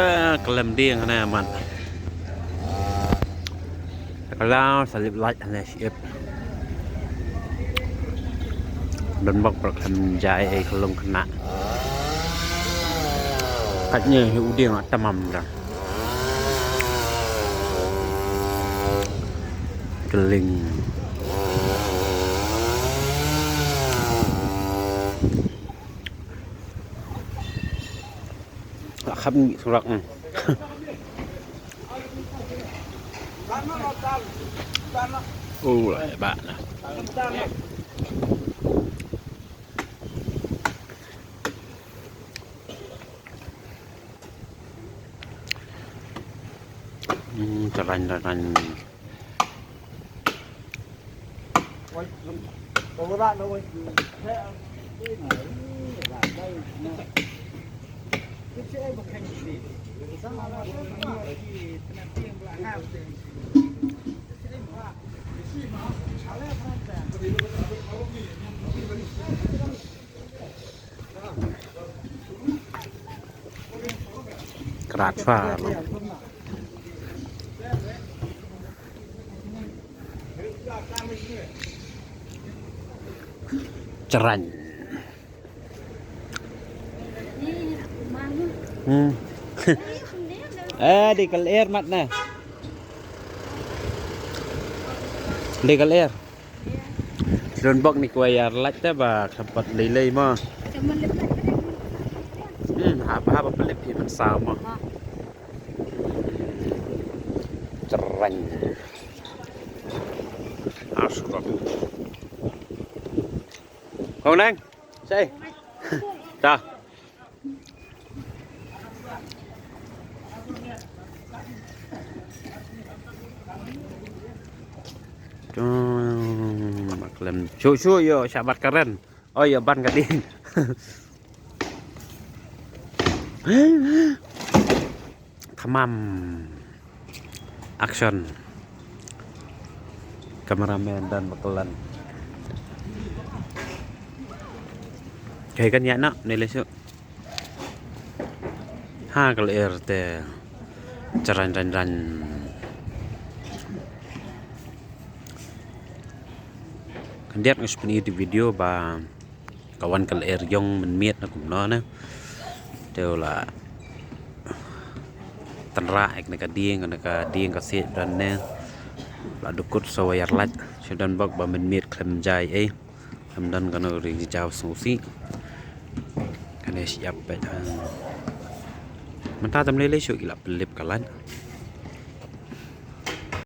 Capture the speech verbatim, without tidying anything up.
Ah, khlem dieng hana man. Kalau salib light hana siap. Don bok bok khlem jai ai khlong kena. Katnya hi u dieng tamam dah. Keling. Lah kham ngi surak. Oh, lah hebat lah. Hmm, terang-terang. Krat fa. Charan. Hmm. Eh, di kal air mat na. Di kal air. Don bok ni kwai ar lait te ba khampat lei lei ma. Hmm, haba haba pelip hi man sa ma. Charan. Asrap. Kong nang. Sai. Ta. Tum, maklem. Shu shu yo shabat karen. Oh ya ban ka ding. Tamam. Action. Cameraman dan bakalan. Kahi kan ya nak nilai su. Ha kal air te. Charan ran ran. Kan diat ngus pun di video ba. Ka wan ka lyer ïong mynmiet na kumno na. Te u la tynrah ek na ka dieng, na ka dieng ka siej dan ne. La dukut sa wayar lait. Shu don bok ba mynmiet khlem jai ei. Khlem don kano ri jaw sngewsih. Kane siap peit. Mynta tam lei lei shu ki la pynlip ka lait.